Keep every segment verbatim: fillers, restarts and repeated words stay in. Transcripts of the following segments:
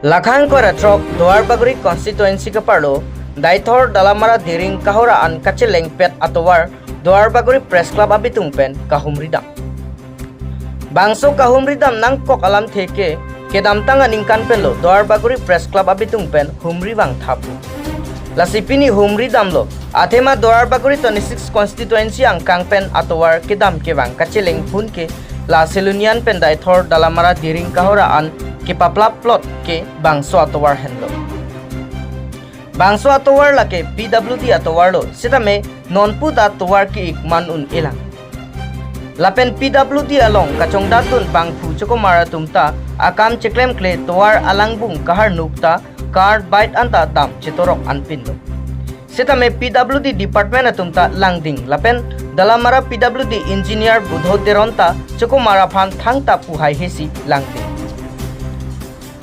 Lakhang kora throk Duarbagori constituency keparlo Deithor Dalamara Diring Kahora an kachelengpet atovar Duarbagori Press Club abitung pen kahumridam. Bangso kahumridam nangkok alamthe ke kedamtang aningkan penlo Duarbagori Press Club abitung pen humri vangtha pu. Lasi pini humridamlo, athema Duarbagori twenty-six constituency angkang pen atovar kedam kevang kacheleng phun ke la Silonijan pen Deithor Dalamara Diring Kahora an kepaplap plot ke bangso atovar henlo. Bangso atovar lake P W D atovarlo, sitame nonpu ta tovar ke-ik man un-elang. Lapen P W D along kachongdatdun bangphu chokomar atum ta akam cheklemkle tovar alangbung kaharnuk ta cart bike anta dam chetorok anpinlo. Sitame P W D department atum ta langding lapen Dalamara P W D engineer Budho Teron ta chokomar aphan thangta pu haihesi langding.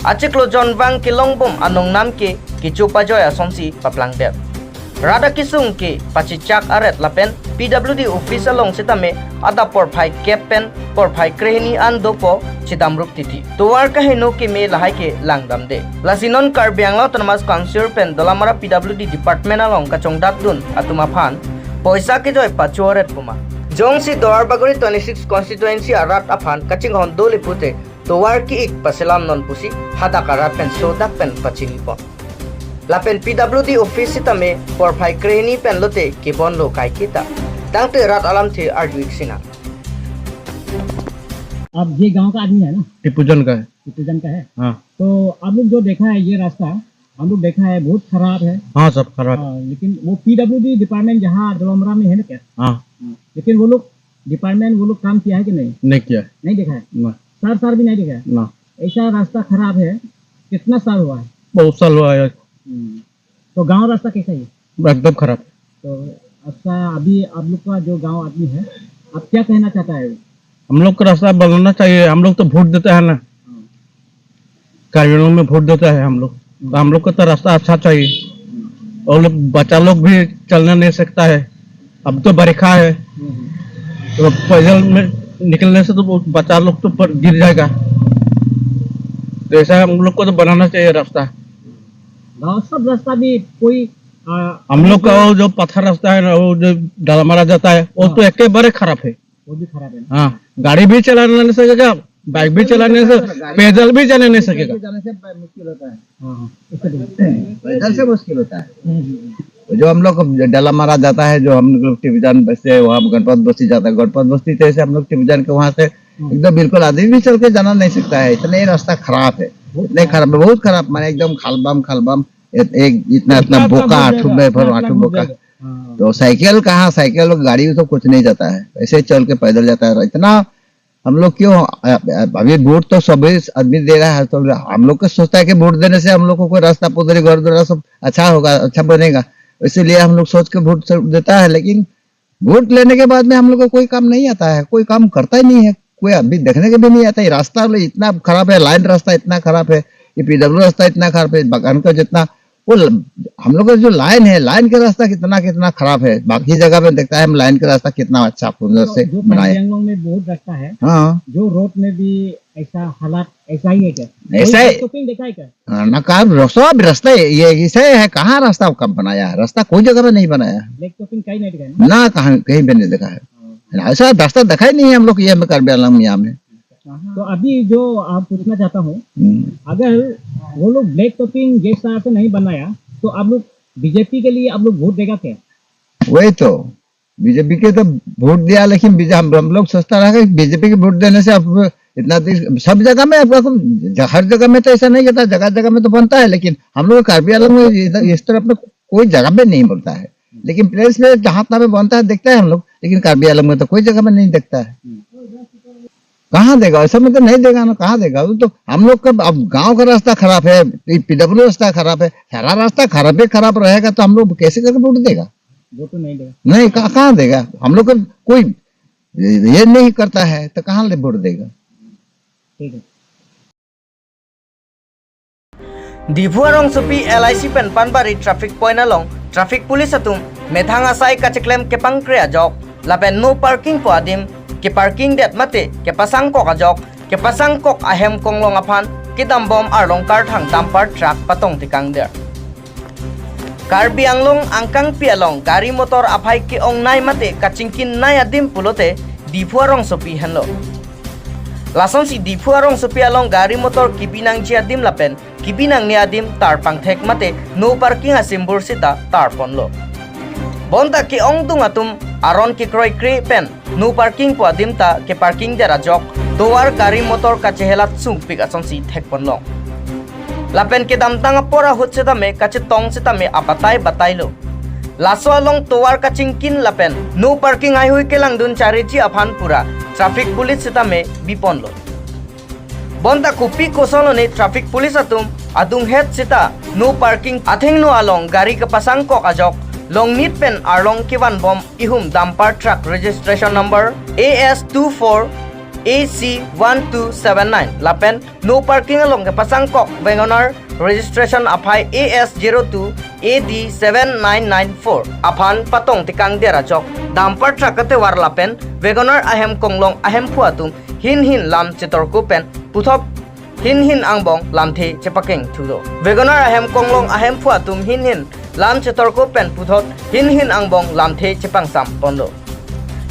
Achiklo jonvang kelongbom anongnam ke kecho pajoi asonsi paplangdet. Rat akesung ke pachechak aret lapen P W D office along sitame adap porphai kep pen porphai krehini an dopo chedamrup titi. Tovar kaheno keme lahai ke langdamde. Lasi non Karbi Anglong Autonomous Council pen Dalamara P W D department along kachongdatdun atum aphan poisa kejoi pacho aret puma. Jongsi Duarbagori twenty-six constituency arat aphan kachinghon dole pute tovar ke-ik paselam non pusi hadak arat pen sodak pen pachinipon. Lapen P W D office sitame porphai krehini pen lote kebonlo kaiketa. Tangte rat alamthe arju-ik sinang. आप ये गांव का आदमी है ना? टिपूजन का है। टिपूजन का है। हाँ। तो आप लोग जो देखा है ये रास्ता, हम लोग देखा है बहुत खराब है। हाँ, सब खराब। हाँ, लेकिन वो पीडब्ल्यूडी डिपार्टमेंट जहाँ डोलमरा में है ना क्या? हाँ। हाँ, लेकिन वो लोग डिपार्टमेंट वो लोग काम किया है कि नहीं? नहीं किया। नहीं देखा है? ना। सर, सर भी नहीं देखा है? ना। ऐसा रास्ता खराब है, कितना साल हुआ है? बहुत साल हुआ है। हम्म। तो गांव रास्ता कैसा है? एकदम खराब। तो अच्छा, अभी आप लोग का जो गांव आदमी है, आप क्या कहना चाहता है? हम लोग का रास्ता बनाना चाहिए, हम लोग तो वोट देता है ना। हाँ। कार्बी आंगलोंग में वोट देता है हम लोग, तो हम लोग को तो रास्ता अच्छा चाहिए। हम्म। और लोग, बच्चा लोग भी चलना नहीं सकता है, अब तो बरखा है, हम्म। तो पैदल में निकलने से तो वो बच्चा लोग तो पर गिर जाएगा, तो ऐसा हम लोग को तो बनाना चाहिए रास्ता। गाँव सब रास्ता भी कोई, आ, हम लोग का वो जो पत्थर रास्ता है ना, वो जो डालामारा जाता है, वो हाँ। तो एकेबारे खराब है। वो भी खराब है ना? हाँ, गाड़ी भी चलाना नहीं सकेगा, बाइक भी चलाने से, गाड़ी पैदल भी जाने नहीं पैदल सकेगा। भी जाने से ब-, मुश्किल होता है। हाँ, हाँ, उससे भी। पैदल से मुश्किल होता है। हम्म, हम्म, हम्म। वो जो हम लोग डालामारा जाता है, जो हम लोग टिबीजान से वहाँ गणपत बस्ती जाता है, गणपत बस्ती से हम लोग टिबीजान के वहाँ से हम्म। एकदम बिल्कुल आदमी भी चल के जाना नहीं सकता है, इतने ही रास्ता खराब है, बहुत इतने खराब। खराब है, बहुत खराब, माने एकदम खालबाम, खालबाम, एक, एक इतना, इतना इतना, इतना बोका, घुस आठू जाएगा, में भर इतना, इतना आठू घुस बोका। जाएगा। हाँ। तो साइकिल कहाँ, साइकिल और गाड़ी तो कुछ नहीं जाता है, ऐसे ही चल के पैदल जाता है। इतना हम लोग क्यों, अ, अ, अभी वोट तो सभी आदमी दे रहा है, तो हम लोग को सोचता है कि वोट देने से हम लोग को कोई रास्ता पुदरी घर द्वारा सब अच्छा होगा, अच्छा बनेगा, इसीलिए हम लोग सोच के वोट सब देता है। लेकिन वोट लेने के बाद में हम लोग को कोई काम नहीं आता है, कोई काम करता ही नहीं है, कोई अभी देखने के भी नहीं आता है। रास्ता लो इतना खराब है, लाइन रास्ता इतना खराब है, ये पीडब्ल्यू रास्ता इतना खराब है, बागान का जितना वो ल-, हम लोग का जो लाइन है, लाइन का रास्ता कितना, कितना खराब है। बाकी जगह में देखता है हम लाइन का रास्ता कितना अच्छा सुंदर जो, से जो बनाया। कार्बी आंगलोंग में बहुत रास्ता है, हाँ। जो रोड में भी ऐसा हालात ऐसा ही है क्या? ऐसा कोई है। ब्लैक टॉपिंग देखा है क्या? हाँ, ना, कहाँ रो-, सब रास्ता है, ये ऐसा है, कहाँ रास्ता कब बनाया है? रास्ता कोई जगह में नहीं बनाया है। ब्लैक टॉपिंग कहीं नहीं देखा है ना? ना, कहाँ, कहीं पे नहीं देखा है। हाँ। ना, ऐसा रास्ता देखा ही नहीं है हम लोग ये में, कार्बी आंगलोंग में, यहाँ में। तो अभी जो आप पूछना चाहता हूँ, हम्म। अगर वो लोग ब्लैक टॉपिंग जैसा से नहीं बनाया, तो आप लोग बीजेपी के लिए आप लोग वोट देगा क्या? वही तो, बीजेपी के तो वोट दिया, लेकिन बीजे-, हम, हम लोग सोचता रहा कि बीजेपी के वोट देने से आप इतना देश, सब जगह में आपका को-, ज-, हर जगह में तो ऐसा नहीं रहता, जगह जगह में तो बनता है, लेकिन हम लोग कार्बी आंगलोंग में इधर, इस तरफ में कोई जगह में नहीं बनता है। लेकिन प्लेस प्लेस जहाँ तहाँ पे बनता है, देखते हैं हम लोग, लेकिन कार्बी आंगलोंग में तो कोई जगह में नहीं देखता है। कहाँ देगा? ऐसा में तो नहीं देगा ना, कहाँ देगा? वो तो हम लोग का, अब गांव का रास्ता खराब है, ये पीडब्ल्यू रास्ता खराब है, सारा रास्ता खराब ही खराब रहेगा तो हम लोग कैसे करके वोट देगा? वो तो नहीं देगा। नहीं, कहाँ, कहाँ देगा? हम लोग का कोई ये, ये नहीं करता है तो कहाँ ले वोट देगा? ठीक है। Diphu arongsopi L I C pen Panbari traffic point along traffic police atum methang asai kacheklem kepangkre ajok lapen no parking pu adim keparking det mate kepasangkok ajok, kepasangkok ahem konglong aphan kedambom arlong karthang dumper truck patong tekangder. Karbi Anglong angkangpi along gari motor aphai ke-ongnei mate kachingkinnei adim pulote Diphu arongsopi henlo. Lasonsi Diphu arongsopi along gari motor kebi nangji adim lapen kebi nangne adim tar pangthek mate no parking a-symbol sita tarponlo. Bonta ke-ongdung atum aron kekroikre pen no parking pu adim ta keparkingder ajok tovar gari motor kachehelat sungpik asonsi thekponlong. Lapen kedamtang apor ahut setame kachetong setame abatai batailo. Laso along tovar kachingkin lapen no parking haihui kelangdun chariji aphan pura traffic police setame biponlo. Bonta kopi kosonlone traffic police atum adunghet sita no parking athengno along gari kepasangkok ajok Longnit pen arlong kevanbom ihum dumper truck registration number A S two four A C one two seven nine lapen no parking along kepasangkok WagonR registration aphai A S zero two A D seven nine nine four aphan patong tekangder ajok dumper truck katovar lapen WagonR ahem konglong ahemphu atum hinhin lam chetorko pen puthot hinhin angbong lamthe chepakeng thulo. WagonR ahem konglong ahemphu atum hinhin lam chetorko pen puthot hinhin angbong lamthe chepangsam ponlo.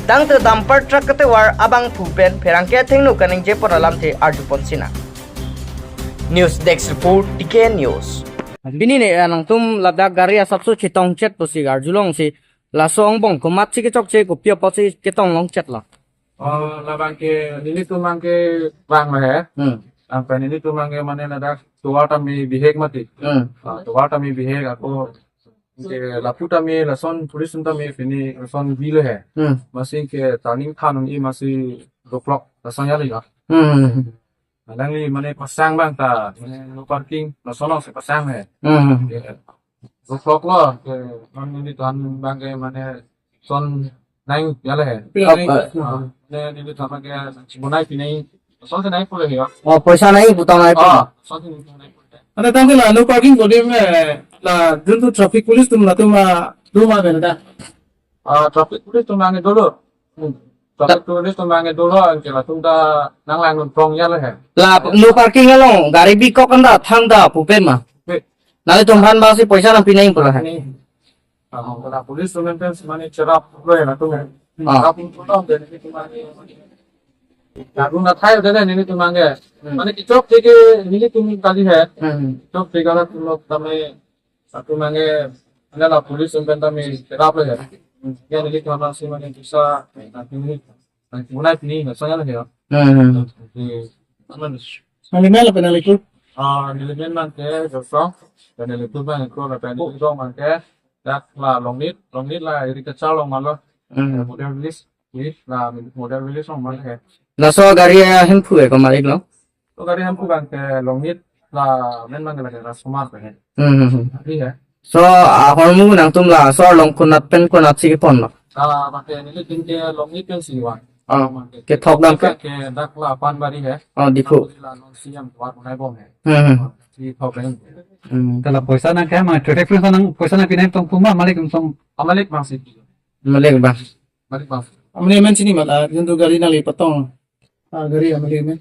Tangte dumper truck katovar abangphu pen pherangke athengno kaningje pon alamthe arjupon sinang. News Desk Report, T K News. Pini ne, eh, nangtum ladak gari asapso chetongchet pusi arjulongsi, laso angbong komatsi kechokche, kopi apotsi ketonglongchetlo? Oh, labang ke, nelitum abang ke bang he. Hmm. Sampai nelitum abang ke mane ladak tovar tame bihek mati. Hmm. Ah, tovar tame bihek ako ke lapu tame lason police tame pini lason bil he. Hmm. Masi ke turning than i masi roadblock lason ya liga. Hmm. Alangli mane pasang abang ta, mane no parking, lason si pasang he. Hmm. Ke roadblock lo, ke non nelitum abang ke mane son nang ya le he. Pila nang? Ah, mane nelitum abang ke bonai pinai, son si nang pule he. Oh, poisa nang, butang nang. Oh, son si nang pule. Ane tangte la no parking bodi me la juntu traffic police atum latum a duma benda. Ah, traffic police atum abang ke dolo. Hmm. Traffic police atum abang ke dolo, anke latum ta nang lang nung prong ya le he. La no parking along gari bikok anda thangta pupe ma. Pupe. Nangtum aphan bangsi poisa nangpi nang pura he. Ini. Ah, kalau police atum kan mane cherap lo ya latum. Ah. Cherap lo dan ini cuma ni. Lalu na thai udah deh nelitum abang ke. Hmm. Mane kechokche ke nelitum kali he. Hmm. Kechokche ke latum lo tame satu abang ke, ada la police atum tame cherap lo ya. Ya, nelitum abang si mane bisa nanti ini, nanti mulai ini nggak soalnya ya. Hmm. Di mana? Nang limen lapen nang likur? Ah, nelimen abang ke Josong, dan nelikur abang ke, lapen nelikur abang ke dak la Longnit, Longnit la iri kachar long malo. Hmm. Model village, ini la model village long malo he. Laso gari ahemphu e komat-iklo? To gari ahemphu abang ke Longnit, lamen abang ke lake Rajkumar abang ke. Hmm, hmm, hmm. Iya. So, ahormu nangtum laso along konat pen konatsi keponlo? Ah, abang ke nelitum ke Longnit pensi van. Ah, abang ke kethok abang ke? Ke dak la Panbari he. Ah, Diphu. Panbari la non si yang tovar bonai bom he. Hmm, hmm. Si thok abang. Hmm. Kalau poisa nang kaya ma, traffic police nang poisa nangpi nangtong puma, malik tong. Ah, malik abang si. Malik abang. Malik abang. Amne men sini mat, ah, juntu gari nangli patong. Ah, gari amalik men.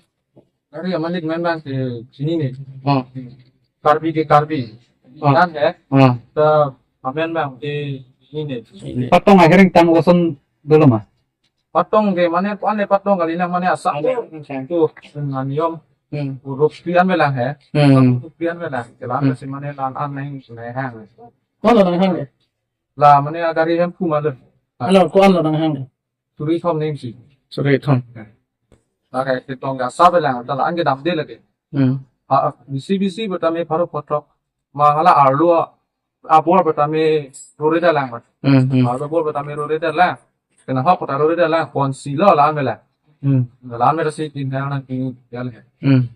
Gari amalik men abang ke sini ne. Oh. Karbi ke Karbi. Oh. Kan he? Oh. Ta amen abang ke sini ne. Patong ahiring tang lason dolo ma? Patong ke mane, ko-an le patong kali nang mane asap. Ada, tu, tu, dengan niom. Hmm. Rup pian melang he. Hmm. Rup pian melang. Kelam, hmm, si mane lang an neng sunai hang. Ko-an lo nanghang le? La mane agari ahemphu malo. Alo, ko-an lo nanghang le? Suri thom neng si. Suri thom. La ke ketong ke asap lang, ta la-an kedamde lake. Hmm. Ha, bisi bisi pu tame pharo photrok. Ma hala arlo abor pu tame rore dalang mat. Hmm, hmm. Arlo abor pu tame rore dalang. Kena hok kota rore dalang, pon si lo la-an melang. Hmm. La-an melang si tin dalang nangpi ya le. Hmm.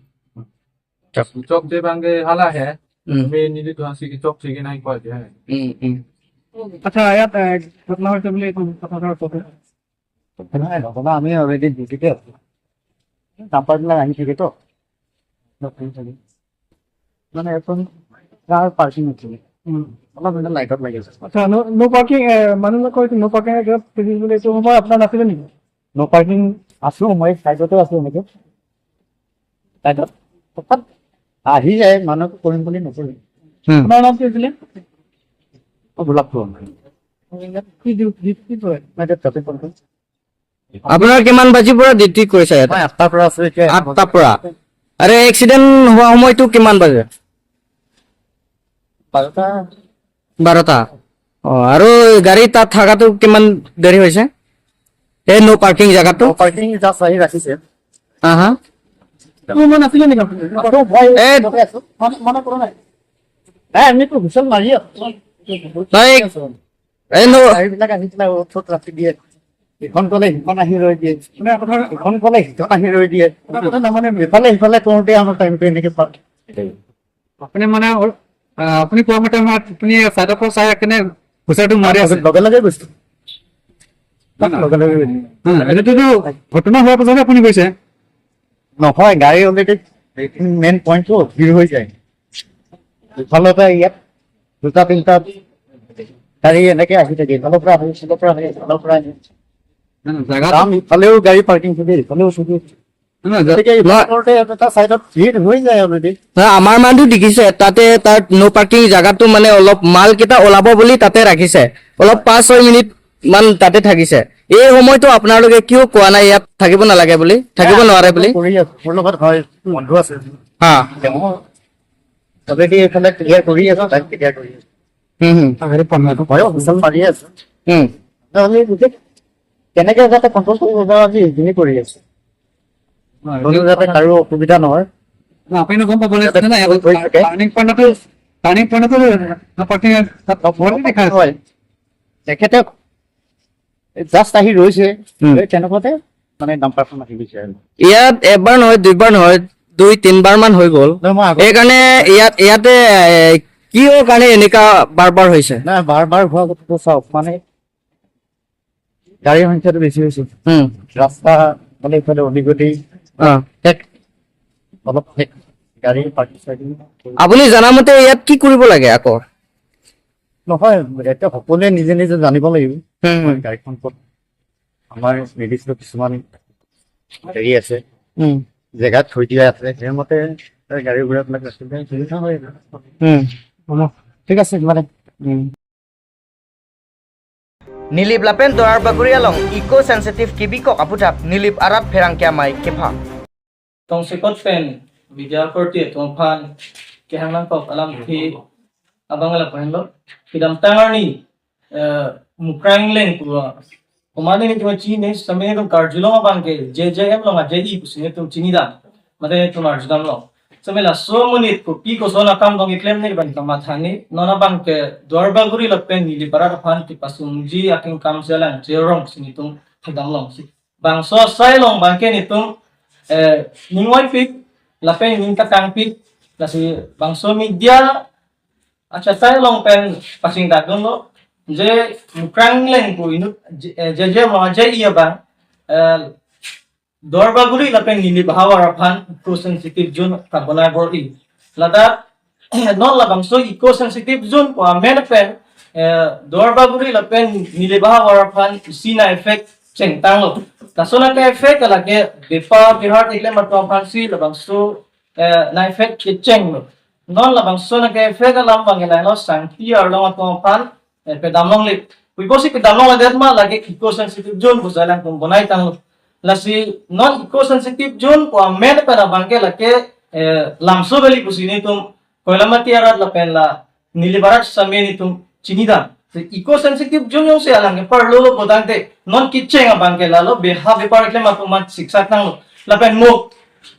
Chok. Chokche abang ke hala he. Hmm. Me nelitum si kechokche ke nai koi ke he. Hmm, hmm. আচ্ছা, ইয়াত, এ, ঘটনা হৈছে বুলি এইটো কথা ধৰক কওকচোন। ঘটনা নাই, ঘটনা আমি already ডিউটিতে আছো। ডাম্পাৰবিলাক আহি থাকে তো। মানে এখন কাৰ পাৰ্কিং আছিলে। উম। অলপ মানে লাইটত লাগি আছে। আচ্ছা, ন', ন' পাৰ্কিং, এ, মানুহে কয় কি ন' পাৰ্কিং এ, কিবা পুলিচ বোলে এইটো সময় আপোনাৰ নাছিলে নেকি? ন' পাৰ্কিং আছো, মই চাইডতে আছো এনেকে। চাইডত হঠাৎ আহি যায়, মানুহে কৰিম বুলি নকৰে। হুম। আপোনাৰ নাম কি আছিলে? অ, গোলাপ ফুকন। কি ডিউ- ডিউটি কৰে? মই এতিয়া ট্ৰেফিক কণ্ট্ৰল। আপোনাৰ কিমান বাজিৰ পৰা ডিউটি কৰিছে ইয়াত? মই আঠটাৰ পৰা আছো এতিয়া। আঠটাৰ পৰা। আৰু এক্সিডেণ্ট হোৱা সময়টো কিমান বাজে? বাৰটা। বাৰটা। অ, আৰু গাড়ী তাত থকাটো কিমান দেৰি হৈছে? এই ন' পাৰ্কিং জেগাটো? পাৰ্কিং জাষ্ট আহি ৰাখিছে। হা হা। মোৰ মন আছিলে নেকি আপোনাৰ? এ- মনে- মনে কৰা নাই। নাই, আমিতো হুচল মাৰি আছো। নাই, এই ন' গাড়ীবিলাক আহি পেলাই অ'ত ত'ত ৰাখি দিয়ে। ইখন গ'লে সিখন আহি ৰৈ দিয়ে। মানে আপোনাৰ ইখন গ'লে সিখন আহি ৰৈ দিয়ে। মানে ইফালে সিফালে কৰোঁতে আমাৰ টাইমটো এনেকে পাৰ। আপুনি মানে অল- আহ, আপুনি কোৱা মতে মানে আপুনি চাইডৰ পৰা চাই কেনে হুচাৰটো মাৰি আছে। লগে লগে গৈছো। হয়, নহয়? লগে লগে গৈছো। হা, এইটোতো ঘটনা হোৱাৰ পাছতে আপুনি গৈছে। নহয়, গাড়ী অলৰেডি মেইন পইণ্টটো ভিৰ হৈ যায়। ইফালৰ পৰা ইয়াত দুটা তিনিটা গাড়ী এনেকে আহি থাকে, ইফালৰ পৰা আহে, ইফালৰ পৰা আহে, ইফালৰ পৰা আহে। নাই, নাই, জেগাত যাম, ইফালেও গাড়ী পাৰ্কিং থাকে, ইফালেও থাকে। নাই, নাই, জে- গতিকে ইফালে কৰোঁতে এটা চাইডত ভিৰ হৈ যায় অলৰেডি। নহয়, আমাৰ মানুহ দেখিছে তাতে তাৰ ন' পাৰ্কিং জেগাটো মানে অলপ মালকেইটা ওলাব বুলি তাতে ৰাখিছে, অলপ পাঁচ ছয় মিনিট মান তাতে থাকিছে। এই সময়টো আপোনালোকে কিয় কোৱা নাই ইয়াত থাকিব নালাগে বুলি, থাকিব নোৱাৰে বুলি? কৰি আছো, মোৰ লগত হয়, বন্ধু আছে। হা। তেওঁ অলৰেডি এইফালে ক্লিয়াৰ কৰি আছো, টাইম ক্লিয়াৰ কৰি আছো। হুম হুম। ময়ো হুচল মাৰি আছো। হুম। আমি গোটেই কেনেকে যাতে কণ্ট্ৰল কৰিব পাৰোঁ, আমি সেইখিনি কৰি আছো। কোনো যাতে কাৰো অসুবিধা নহয়। না, আপুনি গম পাব লাগিছিলে না, হৈ থাকে। টাৰ্ণিং পইণ্টতো টাৰ্ণিং পইণ্টতো পাৰ্কিং তাত বৰ্ডে লিখা আছে। হয়। তেখেতে জাষ্ট আহি ৰৈছে। হুম। এই তেনেকুৱাতে মানে ডাম্পাৰখন আহি গৈছে আৰু। ইয়াত এবাৰ নহয়, দুইবাৰ নহয়, দুই তিনিবাৰ মান হৈ গ'ল। নহয়, মই আগত সেইকাৰণে ইয়াত ইয়াতে এ, কিয় কাৰণে এনেকা বাৰ বাৰ হৈছে? নাই, বাৰ বাৰ হোৱা কথাটো চাওক, মানে গাড়ীৰ সংখ্যাটো বেছি হৈছে। হুম। ৰাস্তা মানে ইফালে অলিগলি অ। ঠেক, অলপ ঠেক, গাড়ী পাৰ্কিং চাৰ্কিং। আপুনি জনামতে ইয়াত কি কৰিব লাগে আকৌ? নহয়, এতিয়া সকলোৱে নিজে নিজে জানিব লাগিব। হুম, হুম। গাড়ীখন ক'ত, আমাৰ নিৰ্দিষ্ট কিছুমান হেৰি আছে, হুম। জেগাত থৈ দিয়া আছে, সেইমতে গাড়ী ঘোঁৰাবিলাক ৰাখিলে সুবিধা হয়। হুম। ঠিক আছে, মানে Nilip lapen Duarbagori along eco sensitive kebikok aputhak Nilip arat pherangke amei kepha. Tongsekot pen media korte atum aphan kehang nangkok alamthe abang lapu henlo. Kedamtang arni, eh, Mukrang Engleng pu, komatne netum chini, same netum karjulong abang ke J J M along a-J E pusi netum chinidam. Mate netum arjudamlong. Same laso amonit kopi koson akam dong keklem ne bang kamatha ne, non abang ke Duarbagori lapen Nilip arat aphan kepasungji akengkam selang cherong si netum thekdamlongsi. Bangso asai along abang ke netum, eh, ning oipik, lapen ning kakangpik, lasi bangso media achethai along pen pachingthakdunlo, je Mukrang Engleng pu inut, je, eh, J J M a-J E abang, eh, Duarbagori lapen Nilip ahavar aphan eco sensitive zone kabonai bor-i. Ladak non labangso eco sensitive zone pu amen pen, eh, Duarbagori lapen Nilip ahavar aphan isi na-effect chengtanglo. Laso na ke-effect lake bepar bihar keklem atum aphansi labangso, eh, na-effect kechenglo. Non labangso na ke-effect alam abang ke lahelo, sangpi arlong atum aphan, eh, pedamlongle. Puiposi pedamlongledet ma, lake eco sensitive zone pusi alangtum bonaitanglo. Lasi non eco sensitive zone pu amen pen abang ke lake, eh, Lamso Valley pusi netum Koilamati arat lapen la Nilip arat same netum chinidam. Si eco sensitive zone jongsi alang ke parlo lo bodang te, non kecheng abang ke lalo beha bepar keklem atum aphan siksak nanglo. Lapen mo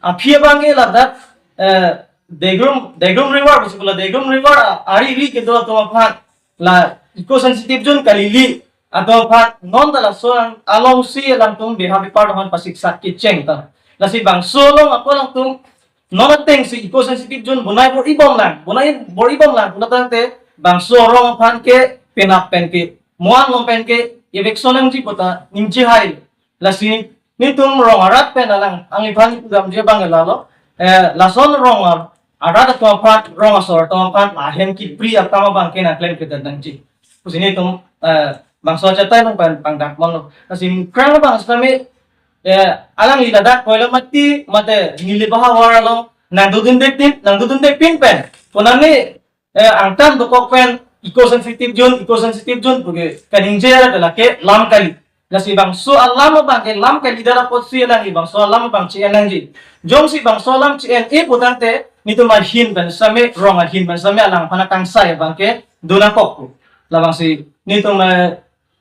aphi abang ke ladak, eh, Degrum, Degrum River pusi pula, Degrum River a-, ari ri kedo atum aphan, la eco sensitive zone kalili atum aphan non ta laso alongsi alangtum beha bepar atum aphan pasiksak kecheng ta. Lasi bangso along ako alangtum non atengsi eco sensitive zone bonai bor-i bomlang, bonai bor-i bomlang pulotangte bangso arong aphan ke penap pen ke, mo-an along pen ke eviction nangji pu ta ningje hai. Lasi netum rong arat pen alang, ang iphan pudamji abang lalo, eh, lason rong ar-, arat atum aphan, rong asor atum aphan ahem kepri akam abang ke nangklemkledet nangji pusi netum, eh, bangso achethai along pen pangdakmonlo. Lasi Mukrang abang sitame, eh, alangli ladak Koilamati mate Nilip ahavar along nangdodunde pin, nangdodunde pin pen, konane, eh, angtan dokok pen eco sensitive zone, eco sensitive zone puke kaningje ra lake lam kali. Lasi bangso alam abangke lam kalidet apotsi alangli bangso alam abang chi-en nangji. Jongsi bangso alam chi-en-e putangte netum ahin pen sitame, rong ahin pen sitame alangphan akangsai abangke do nangkok pu. Labangsi netum, eh,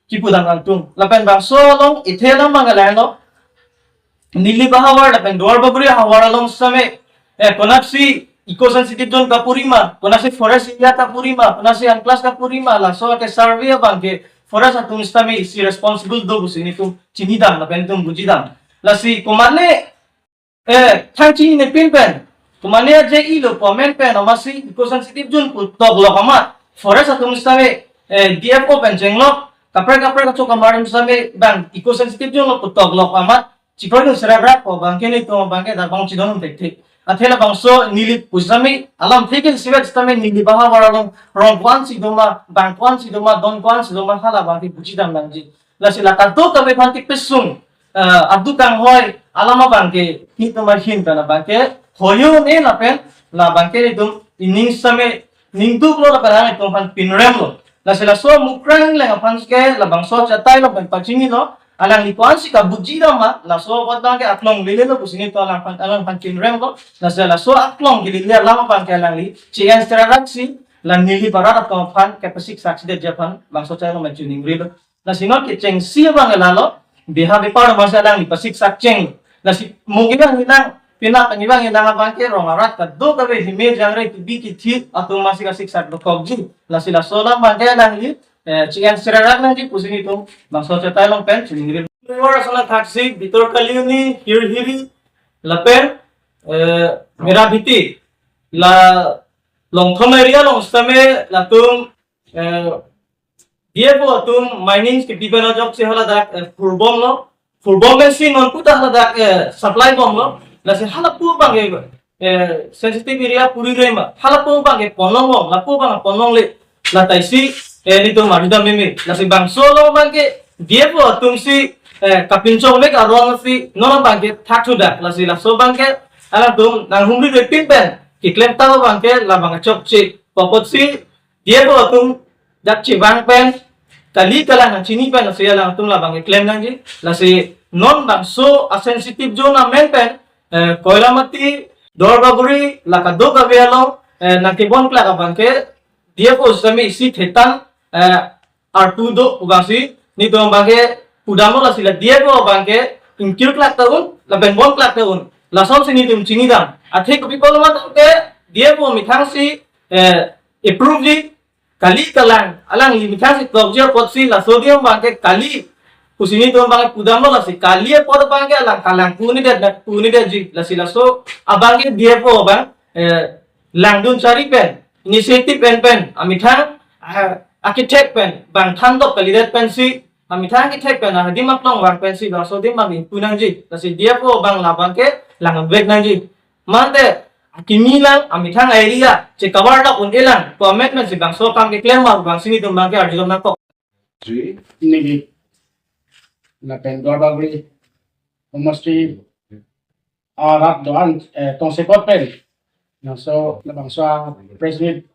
kipu dam nangtung. Lapen bangso along ithe alam abang lahelo. Nilip ahavar lapen Duarbagori ahavar along sitame, eh, konatsi eco sensitive zone kapuri ma, konatsi forest area kapuri ma, konatsi unclass kapuri ma, laso ake survey abangke forest atum sitame isi responsible do pusi netum chinidam lapen netum bujidam. Lasi komane, eh, thang chinine pin pen, komane aje ilo pu amen pen amatsi eco sensitive zone pu toklok amat forest atum sitame, eh, D F O pen chenglok, kaprek kaprek kachok kamar atum sitame bang eco sensitive zone lo pu toklok amat chiproi dun serak rak pu abangke netum abangke dak bang chidon thekthe. Athe labangso Nilip pu sitame alamthe ke isivet sitame Nilip ahavar along rong ko-ansi doma, bang ko-ansi doma, don ko-ansi doma, hala abangke bujidam nangji. Lasi la kadokave aphan kepesung, eh, aduk kanghoi alam abangke netum ahin pen abangke hoi un-e lapen labangke netum ining sitame ningduklo lapen netum aphan pinremlo. Lasi laso Mukrang Engleng aphan ke labangso achatai along pen pachinilo, alangli ko-ansi kabujidam ma, laso abot abangke aklong lelelo pusi netum alangphan, alangphan pinremlo. Lasi laso aklong kelele alam abangke alangli chi-en serak raksi la Nilip arat atum aphan kepasik saksi detji aphan bangso achatai along pen chiningrilo. Lasi non kechengsi abang lalo, biha bipar amatsi alangli pasik sakcheng. Lasi mo kevang inang, penap kevang inang abangke rong arat kadokave hime jangre kebi kethe atum amatsi kasik sak dokokji. Lasi laso alam abangke alangli, eh, chi-en serak rak nangji pusi netum bangso achatai along pen chiningri. Luar asana thaksi, Bitor Kaliuni, Hirhiri, lapen, eh, Merabhiti, la Longthom area along sitame latum, eh, D F O atum mining kebi pen ajoksi haladak, eh, purbomlo, purbom pensi non puta haladak, eh, supply bomlo, lasi halapu abangke, eh, sensitive area puri rema, halapu abangke ponlongbom, lapu abang ponlongle, la taisi, eh, netum arjudam meme, lasi bangso along abangke D F O atumsi, eh, kapinchong vek aron si non abangke thak thudak, lasi laso abangke alangtum nanghumri roi pin pen keklem tang abangke labang chokche pu apotsi D F O atum dak chevang pen, kali kalang chini pen lasi alangtum labang keklem nangji. Lasi non bangso a-sensitive zone amen pen, eh, Koilamati, Duarbagori, la kadokave along, eh, nangkebon klak abangke D F O sitame isi thetang, eh, arpu do pu abangsi netum abangke pudamlo, lasi la D F O abangke ingkir klak ta un, lapen bon klak ta un. Lasonsi netum chinidam. Athe kopi pulo matke D F O methangsi, eh, approve ji, kali kalang, alangli methangsi tokji apotsi laso adim abangke kali pusi netum abangke pudamlo, lasi kali apot abangke alang kalang pu-un-edet, pu-un-edetji, lasi laso abangke D F O abang, eh, langdun chari pen, initiative pen pen, amethang, ah, akethek pen, bang thandok kalidet pensi, amethang akethek pen, ah, adim aklong vang pensi, laso adim abang ingpu nangji, lasi D F O abang labangke langvek nangji. Mate, akimi lang, amethang area, che-cover lok un-e lang, pu amen pensi bangso akam keklem ma, bangsi netum abangke arjudam nangkok. Three. Neli, lapen Duarbagori, homosti, arat do-an, eh, tongsekot pen. Laso, labangso a-press meet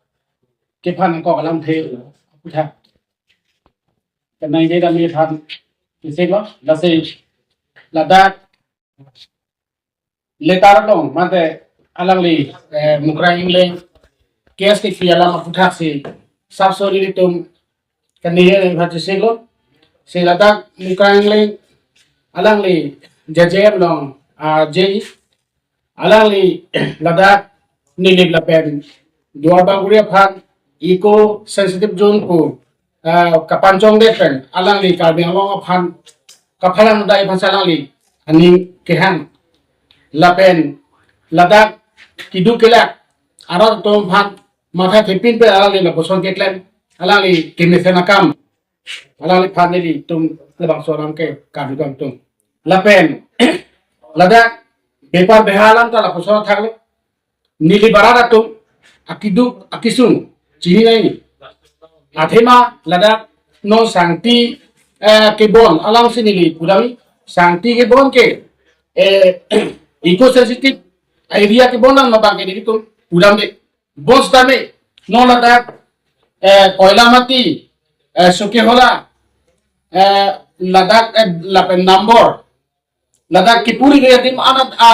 kephan nangkok alamthe aputhak kenangji kami aphan isi lo, lasi ladak letter along, mate alangli, eh, Mukrang Engleng K S K P alam aputhak si sapsori netum kaningje nangji aphan isi lo, si ladak Mukrang Engleng alangli J J M along, ah, J, alangli ladak Nilip lapen Duarbagori aphan eco sensitive zone pu, ah, kapanchongdet pen alangli Karbi Anglong aphan kaphalang dai aphan si alangli aning kehang. Lapen ladak keduk kelak arat atum aphan matha thepin pen alangli lapuson keklem, alangli kemesen akam, alangliphan nelitum labangso alam ke kardom tum. Lapen ladak bepar beha alam ta lapuson thaklo. Neli barat atum akeduk akesung chini nai. Athema ladak non sangti, eh, kebon alongsi neli pudam, sangti kebon ke, eh, eco sensitive area kebonang abang ke nelitum pudamde. Bonsitame non ladak, eh, Koilamati, eh, Sokihola, eh, ladak, eh, lapen Nambor, ladak kepuri area adim anat a,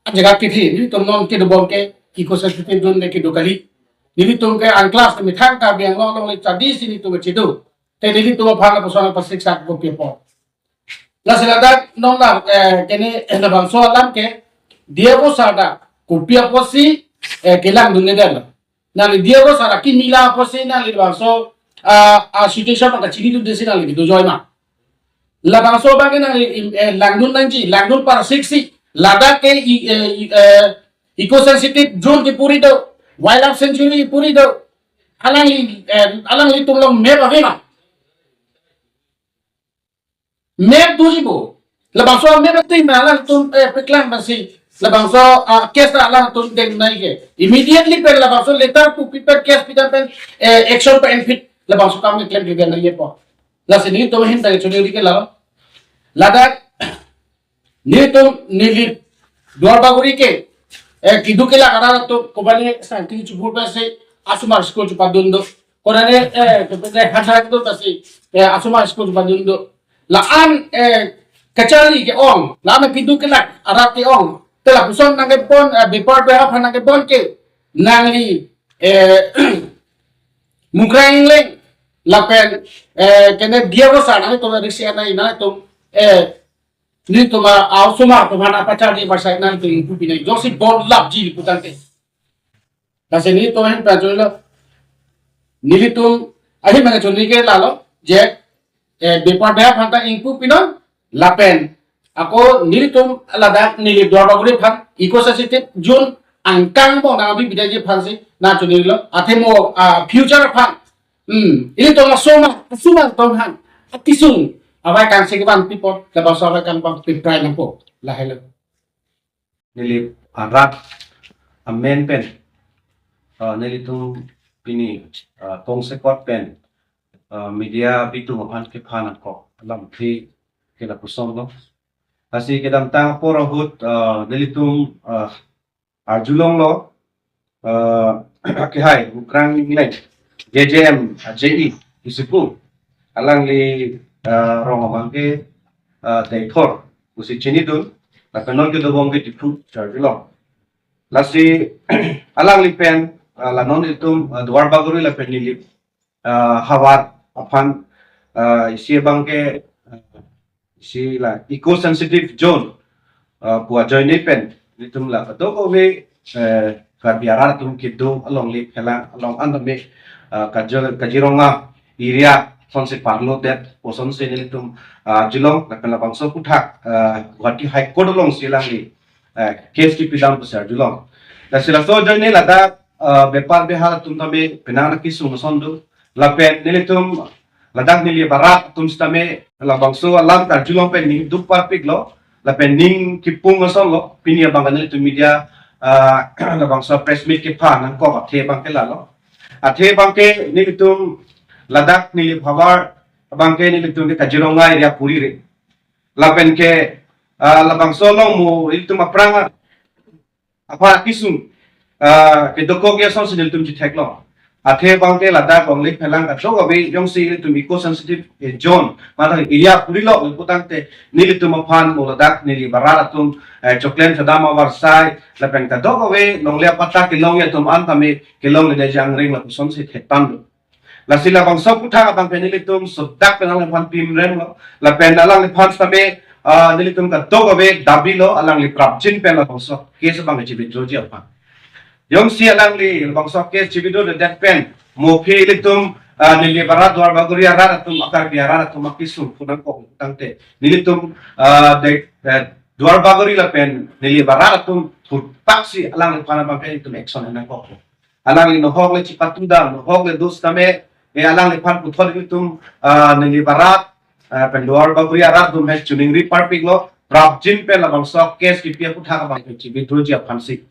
a jaga kethe, nelitum non kedobom ke eco sensitive zone le kedo kali. Nelitum ke unclass methang Karbi Anglong along le chadi si nelitum chedo. Te nelitum aphan lapuson pasiksa kopi apot. Lasi ladak non la, eh, kene, eh, labangso alam ke, Diego Sada, kopi apotsi, eh, kelangdunde det lo. Nangli Diego Sada kimi la apotsi nangli labangso, ah, ah, situation maka chinidunde si nangli kedo joi ma. Labangso abang ke nangli, eh, langdun nangji, langdun parasiksi, ladak ke i, eh, i, eh, eco sensitive zone kepuri do, wildlife sanctuary kepuri do, alangli, eh, alanglitum along map ave ma. Map doji bo. Labangso map ave ma alangtum, eh, paklang basi. Labangso, ah, case ta alangtum deng nai ke. Immediately pen labangso letter pu pi pen case pidam pen, eh, action pen enpit labangso akam keklem ke nai po. Lasi nelitum ahin ta choningri ke lalo. Ladak nelitum neli Duar Bagori ke, eh, keduk kelak arat atum kobane sangti chubur basi asomar school chupadun do. Kobane, eh, kobane hajak do basi, eh, asomar school chupadun do. La-an, eh, kachari ke-ong, la-an keduk kelak arat ke-ong. Te lapuson nangkebon, eh, bepar beha aphan nangkebon ke, nangli, eh, Mukrang Engleng, lapen, eh, kene Diego Sada nangtum risi anai nangtum, eh, nelitum a, a osomar atum aphan apachari barsai nangtum ingpu pinai. Jongsi bon lapji putangte. Lasi nelitum ahin pachonlo. Nelitum ahin mane chonri ke lalo. Je, eh, bepar beha aphan ta ingpu pinon. Lapen ako nelitum ladak neli Duar Bagori aphan eco sensitive zone angkang mo nangbi bidaji aphansi nangchonilo. Athe mo, ah, future aphan. Hmm, ilitum asomar, asomar atum aphan akesung avai kangsi kevan pipo, labangso avai kangsi piprai nangpo. Lahelo. Neli arat amen pen, ah, nelitum pini, ah, tongsekot pen, ah, media bitum aphan kephan ako alamthe ke lapuson lo. Lasi kedamtang apor ahut, ah, nelitum, ah, arjulonglo, ah, kehai Mukrang Engleng, J J M, ah, J E, Disipu. Alangli, ah, rong abang ke, ah, Deithor pusi chinidun, lapen non kedobom ke Diphu arjulong. Lasi alangli pen, ah, la non itum, ah, Duar Bagori lapen neli, ah, havar aphan, ah, isi abang ke, ah, isi la eco sensitive zone, ah, pu ajoine pen nelitum la kadokave, eh, Karbi arat atum kedo alongle phelang along an tame, ah, Kajo-, Kaziranga area asonsi parlo det, asonsi nelitum, ah, arjulong, lapen labangso aphuthak, ah, Guwahati High Court alongsi alangli, eh, case kepidam pusi arjulong. Lasi laso ajoine ladak, ah, bepar beha atum tame penang kesung ason do. Lapen nelitum ladak neli barat atum sitame labangso alam karjulong pen ning duk parpiklo. Lapen ning kipung ason lo. Pini abang nelitum media, ah, labangso press meet kephan nangkok athe abang ke lalo. Athe abang ke nelitum ladak neli havar abang ke nelitum ke Kaziranga area puri re. Lapen ke, ah, labangso along mo ilitum aphrang aphan akesung, ah, kedokok asonsi nelitum chitheklo. Athe abang ke ladak longle phelang kadokave jongsi ilitum eco sensitive, eh, zone, mane area purilo putangte nelitum aphan mo ladak neli barat atum, eh, choklem chadam avarsai, lapen kadokave longle apatta kelong atum an tame kelongledet jangring lapusonsi thetan do. Lasi labangso aphuthak abang pen nelitum sodak pen alangliphan pimremlo. Lapen alangliphan sitame, ah, nelitum kadokave dabilo, alangli prapjin pen labangso case abang ke chi-withdraw ji aphan. Jongsi alangli labangso case chi-withdraw det pen mo aphi ilitum, ah, neli barat Duar Bagori arat atum, Karbi arat atum akesung pu nangkok tangte nelitum, ah, de, eh, Duar Bagori lapen neli barat atum thurpaksi alangliphan abang ke ilitum action nangkok. Alangli nohok le chipatudam, nohok le do sitame, eh, alangliphan puthot ilitum, ah, neli barat, ah, pen Duar Bagori arat atum he choningri parpiklo, prapjin pen labangso case kipi aphuthak abang ke chi-withdraw ji aphansi.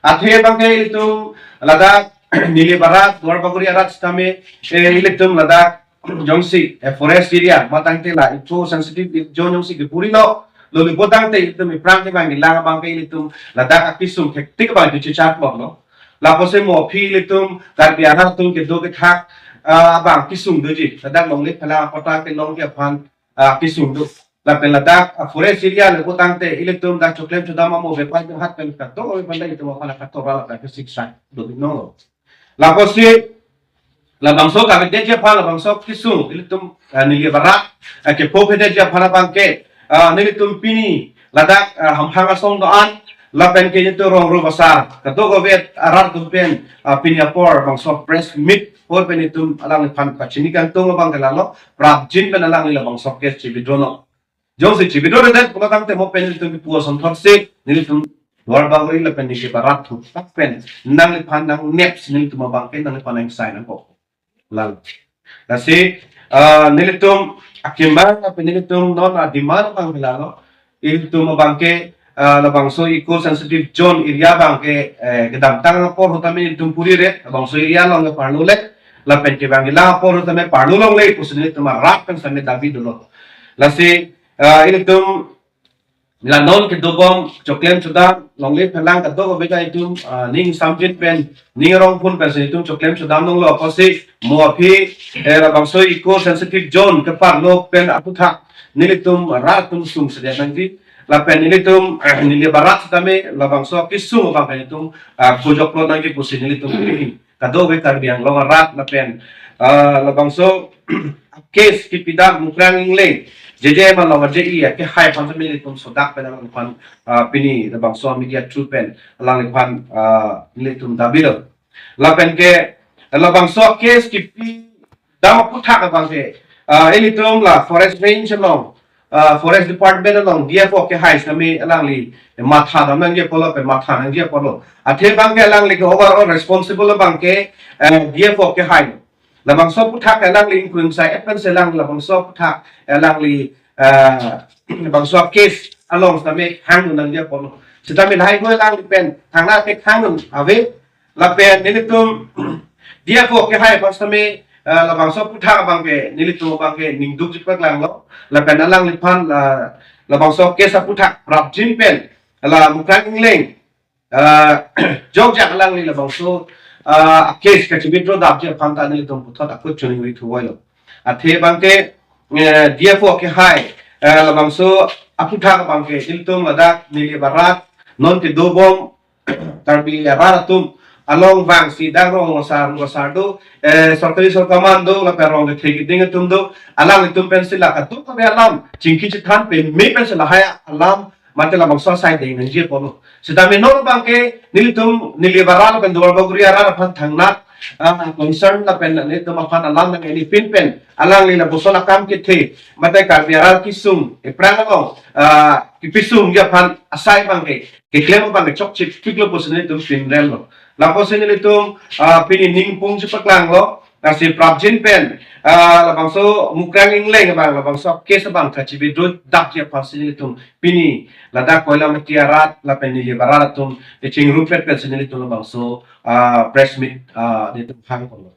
Athe abang ke ilitum ladak neli barat Duar Bagori arat sitame, eh, ilitum ladak jongsi, eh, forest area, matangte la eco sensitive zone jongsi kepurilo, Luli botang te ilitum aphrang kevang kelang abang ke ilitum ladak akesung hektik abang itum chechat bom lo. Lapusi mo aphi ilitum Karbi arat atum kedo kethak, ah, abang kesung doji. Ladak longle phelang apota kelongji aphan, ah, kesung do. Lapen ladak, ah, forest area le botang te ilitum dak choklem chodam amo bepai pen hat pen kato oi pen dak itum aphan katora lapen kesiksa do no. Lapusi labangso kavedetji aphan labangso kesung ilitum, ah, neli barat, ah, kepho pedetji aphan abang ke, ah, nelitum pini ladak, ah, hamphang asong do-an lapen ke nelitum rong ru basar kadokave arat atum pen, ah, pini apor bangso press meet hor pen itum alangliphan pachini kangtung abang ke lalo prapjin pen alangli labangso case chi-withdraw non. Jongsi chi-withdraw-redet pulo tangte mo pen nelitum kipu asonthotsi nelitum Duar Bagori lapen neli barat thupha pen nangliphan nang neps nelitum abang ke nangliphan nang sign nangkok. Lalo. Lasi, ah, nelitum akemang lapen nelitum non ademand abang ke lalo. Ilitum abang ke, ah, labangso eco sensitive zone area abang ke, eh, kedamtang apor ahut tame nelitum puri re, labangso area along ke parlo le, lapen kevang kelang apor ahut tame parlo longle pusi nelitum arat pen same dabi dolo. Lasi, ah, ilitum la non kedobom choklem chodam longle phelang kadokave ta itum, ah, ning samjin pen ning rong phun pensi itum choklem chodam nanglo apotsi mo aphi, eh, labangso eco sensitive zone keparlo pen aputhak nelitum rat atum sungsedet nangji lapen nelitum, eh, neli barat sitame labangso kesung abang pen itum, ah, kojok lo nangji pusi nelitum kadokave Karbi Anglong arat lapen, ah, labangso case kepidam Mukrang Engleng J J M along J E akehai aphan sitame nelitum sodak pen alangliphan, ah, pini labangso media through pen alangliphan, ah, nelitum dabi lo. Lapen ke labangso case kepidam aputhak abang ke, ah, ilitum la forest range along, ah, forest department along D F O akehai sitame alangli matha dam nangji apotlo pen matha nangji apotlo. Athe abang ke alangli ke overall responsible abang ke, eh, D F O akehai. Labangso aputhak alangli ingkung sai et pensi alang labangso aputhak alangli, eh, labangso case along sitame hang nangji apotlo. Sitame lahai ko alangli pen thangnatte hang ave. Lapen nelitum D F O akehai aphan sitame, eh, labangso aputhak abang ke nelitum abang ke ningdukji paklang lo. Lapen alangliphan la, labangso case aputhak prapjin pen la Mukrang Engleng, eh, jokjak alangli labangso, eh, case kachi-withdraw dapji aphan ta nelitum puthot akut choningri thuvoilo. Athe abang ke, eh, D F O akehai, eh, labangso aputhak abang ke ilitum ladak neli barat non kedobom Karbi arat atum along vangsi dak rong asar ru asar do, eh, sorkari sorkar man do lapen rong kethe keding atum do, alanglitum pensi la kadokave alam chingki chethan peme pensi lahai alam mate labangso asai deng nangji apotlo. Sitame non abang ke nelitum neli barat lapen Duar Bagori arat aphan thangnat, ah, concern lapen nelitum aphan alam nangkele pin pen alangli lapuson akam kethe mate Karbi arat kesung aphrang along, ah, kepesungji aphan asai abang ke keklem abang ke chokchepiklo pusi nelitum pinrem lo. Lapusi nelitum, ah, pini ning pungji paklang lo. Lasi prapjin pen, ah, labangso Mukrang Engleng abang labangso case abang kachi-withdraw dapji aphansi nelitum pini ladak Koilamati arat lapen neli barat atum kechingrumpet pensi nelitum labangso, ah, press meet, ah, nelitum hang kolo.